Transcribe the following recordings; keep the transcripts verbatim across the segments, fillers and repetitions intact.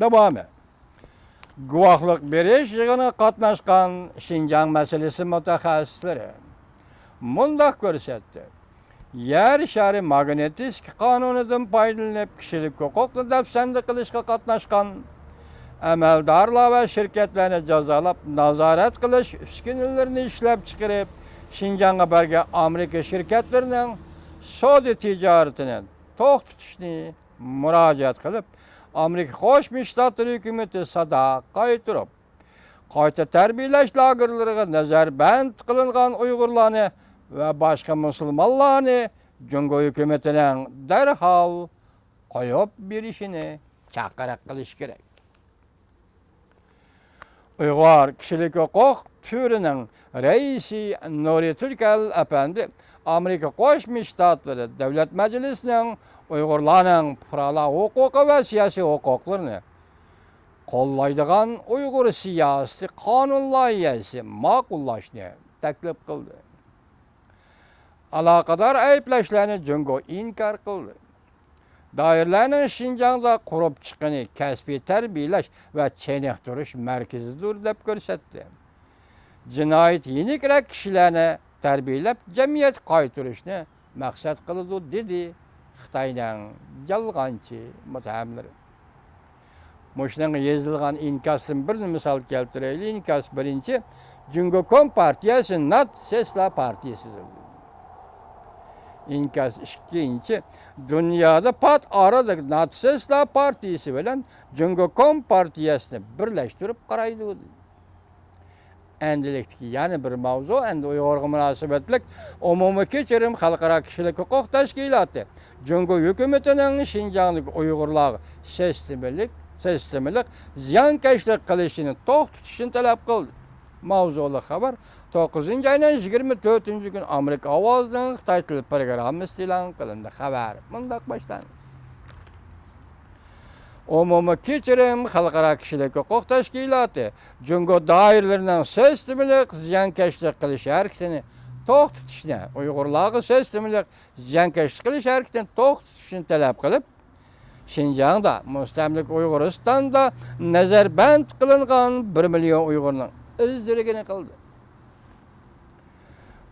داۋامى. گۇۋاھلىق بېرىش يىغىنىغا قاتناشقان شىنجاڭ مەسىلىسى مۇتەخەسسىسلىرى مۇنداق كۆرسەتتى: يەر شارى ماگنىتسكىي قانۇنىدىن پايدىلىنىپ، كىشىلىك ھوقۇقنى دەپسەندە قىلىشقا قاتناشقان ئەمەلدارلار ۋە شىركەتلەرنى جازالاپ، نازارەت قىلىش ئۈسكۈنىلىرىنى ئىشلەپچىقىرىپ، شىنجاڭغا بەرگەن ئامېرىكا شىركەتلىرىنىڭ سودا تىجارىتىنى توختىتىشنى مۇراجىئەت قىلىپ، ئامېرىكا قوشما شتاتلىرى ھۆكۈمىتى سادا قايتۇرۇپ، قايتا تەربىيەلەش لاگېرلىرىغا نەزەربەند قىلىنغان ئۇيغۇرلارنى ۋە باشقا مۇسۇلمانلارنى جۇڭگو ھۆكۈمىتىنىڭ دەرھال قويۇپ بېرىشىنى چاقىرىق قىلىش كېرەك. ئۇيغۇر كىشىلىك ھوقۇق تۈرىنىڭ رەئىسى نۇرى تۈركەل ئەپەندى ئامېرىكا قوشما شتاتلىرى دۆلەت مەجلىسىنىڭ ئۇيغۇرلارنىڭ پۇقرالار ھوقۇقى ۋە سىياسىي ھوقۇقلىرىنى قوللايدىغان ئۇيغۇر سىياسىي قانۇن لايىھەسى ماقۇللاشنى تەكلىپ قىلدى. ئالاقىدار ئەيىبلەشلەرنى جۇڭگو ئىنكار قىلدى. دائىرىلەرنىڭ شىنجاڭدا قۇرۇپ چىققىنى كەسپىي تەربىيەلەش ۋە چېنىقتۇرۇش مەركىزىدۇر دەپ كۆرسەتتى. جىنايىتى يېنىكرەك كىشىلەرنى تەربىيەلەپ، جەمئىيەتكە قايتۇرۇشنى مەقسەت قىلىدۇ، دېدى خىتاينىڭ يالغانچى مۇتتەھەملىرى. مۇشۇنىڭغا يېزىلغان ئىنكاستىن بىرنى مىسال كەلتۈرەيلى. ئىنكاس بىرىنچى، جۇڭگو كومپارتىيەسى ناتسىستلار پارتىيەسىدۇر. ئىنكاس ئىككىنچى، دۇنيادا پات ئارىلىق ناتسىستلار پارتىيىسى بىلەن جۇڭگو كومپارتىيەسىنى بىرلەشتۈرۈپ قارايدۇ. ئەندىلىكتىكى يەنە بىر ماۋزۇ، ئەمدى ئۇيغۇرغا مۇناسىۋەتلىك ئومۇمىي كېچىرىم خەلقئارا كىشىلىك ھوقۇق تەشكىلاتى جۇڭگو ھۆكۈمىتىنىڭ شىنجاڭدىكى ئۇيغۇرلارغا سىستېمىلىك، سىستېمىلىق زىيانكەشلىك قىلىشىنى توختىتىشىنى تەلەپ قىلدى. ماۋزۇلۇق خەۋەر توققۇزىنچى ئاينىڭ يىگىرمە تۆتىنچى كۈنى ئامېرىكا ئاۋازىنىڭ خىتاي تىل پروگراممىسىدا ئېلان قىلىندى. خەۋەر مۇنداق باشلاندى. ئومۇمىي كېچىرىم خەلقئارا كىشىلىك ھوقۇق تەشكىلاتى جۇڭگو دائىرىلىرىنىڭ سىستېمىلىق زىيانكەشلىك قىلىش ھەرىكىتىنى توختىتىشنى، ئۇيغۇرلارغا سىستېمىلىق زىيانكەشلىك قىلىش ھەرىكىتىنى توختىتىشنى تەلەپ قىلىپ، شىنجاڭدا، مۇستەملىكە ئۇيغۇرىستاندا نەزەربەند قىلىنغان بىر مىليون ئۇيغۇرنىڭ ئىز دېرىكىنى قىلدى.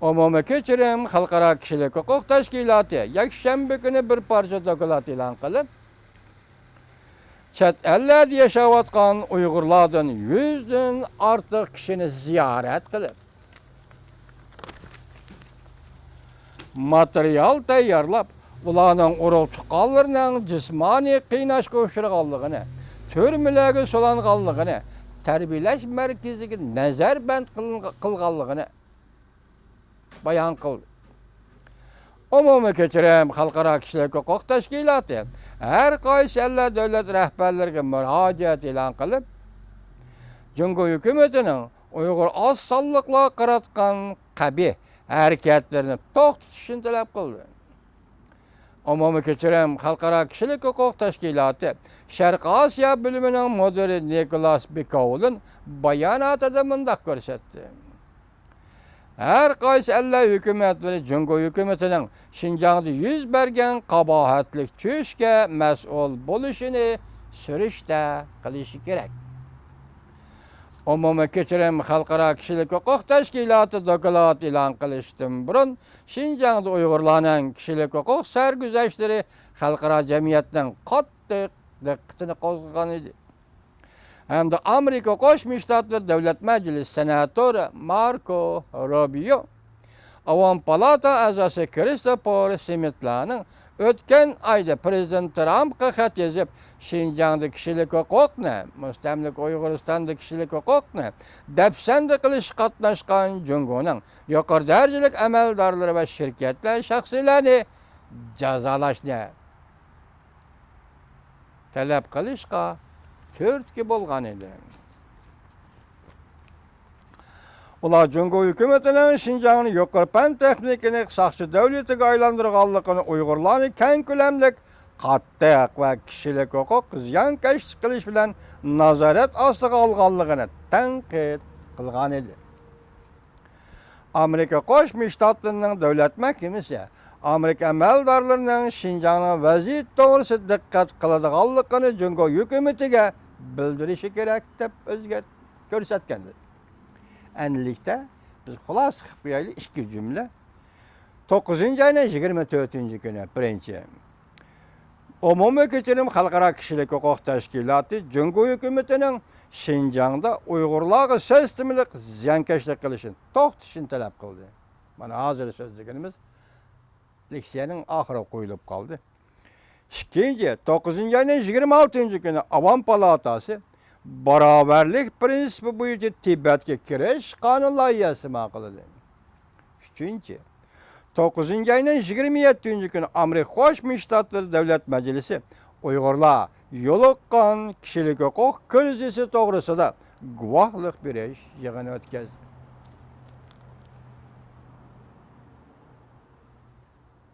ئومۇمىي كېچىرىم خەلقئارا كىشىلىك ھوقۇق تەشكىلاتى يەكشەنبە كۈنى بىر پارچە دوكلات ئېلان قىلىپ، چەت ئەللەردە ياشاۋاتقان ئۇيغۇرلاردىن يۈزدىن ئارتۇق كىشىنى زىيارەت قىلىپ، ماتېرىيال تەييارلاپ، ئۇلارنىڭ ئۇرۇق-تۇغقانلىرىنىڭ جىسمانىي قىيناشقا ئۇچرىغانلىقىنى، تۈرمىلەرگە سولانغانلىقىنى، تەربىيەلەش مەركىزىگە نەزەربەند قىلىنغا-، قىلغانلىقىنى بايان قىلدى. ئومۇمىي كېچىرىم خەلقئارا كىشىلىك ھوقۇق تەشكىلاتى ھەر قايسى ئەللەر دۆلەت رەھبەرلىرىگە مۇراجىئەت ئېلان قىلىپ، جۇڭگو ھۆكۈمىتىنىڭ ئۇيغۇر ئاز سانلىقلارغا قاراتقان قەبىھ ھەرىكەتلىرىنى توختىتىشىنى تەلەپ قىلدى. ئومۇمىي كەچۈرۈم خەلقئارا كىشىلىك ھوقۇق تەشكىلاتى شەرقىي ئاسىيا بۆلۈمىنىڭ مۇدىرى نىكولاس بىكوۋلىن باياناتىدا مۇنداق كۆرسەتتى: ھەر قايسى ئەللەر ھۆكۈمەتلىرى جۇڭگو ھۆكۈمىتىنىڭ شىنجاڭدا يۈز بەرگەن قاباھەتلىك چۈشكە مەسئۇل بولۇشىنى سۈرۈشتە قىلىشى كېرەك. ئومۇمىي كەچۈرۈم خەلقئارا كىشىلىك ھوقۇق تەشكىلاتى دوكلات ئېلان قىلىشتىن بۇرۇن، شىنجاڭدا ئۇيغۇرلارنىڭ كىشىلىك ھوقۇق سەرگۈزەشتلىرى خەلقئارا جەمئىيەتنىڭ قاتتىق دىققىتىنى قوزغىغان ئىدى. ھەمدە ئامېرىكا قوشما شتاتلىرى دۆلەت مەجلىسى سېناتورى ماركو روبىيو، ئاۋام پالاتا ئەزاسى كىرىستوپور سمىتلارنىڭ ئۆتكەن ئايدا پىرېزىدېنت ترامپقا خەت يېزىپ، شىنجاڭدا كىشىلىك ھوقۇقنى، مۇستەملىكە ئۇيغۇرىستاندا كىشىلىك ھوقۇقنى دەپسەندە قىلىشقا قاتناشقان جۇڭگونىڭ يۇقىرى دەرىجىلىك ئەمەلدارلىرى ۋە شىركەتلەر، شەخسلەرنى جازالاشنى تەلەپ قىلىشقا تۈرتكە بولغان ئىدى. ئۇلار جۇڭگو ھۆكۈمىتىنىڭ شىنجاڭنى يۇقىرى پەن تېخنىكىنى ساقچى دۆلىتىگە ئايلاندۇرغانلىقىنى، ئۇيغۇرلارنى كەڭ كۆلەملىك قاتتىق ۋە كىشىلىك ھوقۇق زىيانكەشلىك قىلىش بىلەن نازارەت ئاستىغا ئالغانلىقىنى تەنقىد قىلغان ئىدى. ئامېرىكا قوشما شتاتلىرىنىڭ دۆلەت مەھكىمىسى ئامېرىكا ئەمەلدارلىرىنىڭ شىنجاڭنىڭ ۋەزىيىتى توغرىسىدا دىققەت قىلىدىغانلىقىنى جۇڭگو ھۆكۈمىتىگە بىلدۈرۈشى كېرەك دەپ ئۆزگەرت-، كۆرسەتكەن. ئەنلىكتە بىز خۇلاسە قىلىپ قويايلى، ئىككى جۈملە. توققۇزىنچى ئاينىڭ يىگىرمە تۆتىنچى كۈنى، بىرىنچى، ئومۇمىي كۆچۈرۈم خەلقئارا كىشىلىك ھوقۇق تەشكىلاتى جۇڭگو ھۆكۈمىتىنىڭ شىنجاڭدا ئۇيغۇرلارغا سىستېمىلىق زىيانكەشلىك قىلىشىنى توختىتىشىنى تەلەپ قىلدى. مانا ھازىر سۆزلىگىنىمىز لېكسىيەنىڭ ئاخىرىغا قويۇلۇپ قالدى. ئىككىنچى، توققۇزىنچى ئاينىڭ يىگىرمە ئالتىنچى كۈنى ئاۋام پالاتاسى باراۋەرلىك پىرىنسىپى بويىچە تىبەتكە كىرىش قانۇن لايىھەسى ماقۇللىدى. ئۈچىنچى، توققۇزىنچى ئاينىڭ يىگىرمە يەتتىنچى كۈنى ئامېرىكا قوشما شتاتلىرى دۆلەت مەجلىسى ئۇيغۇرلار يولۇققان كىشىلىك ھوقۇق كىرىزىسى توغرىسىدا گۇۋاھلىق بېرىش يىغىنى ئۆتكەزدى.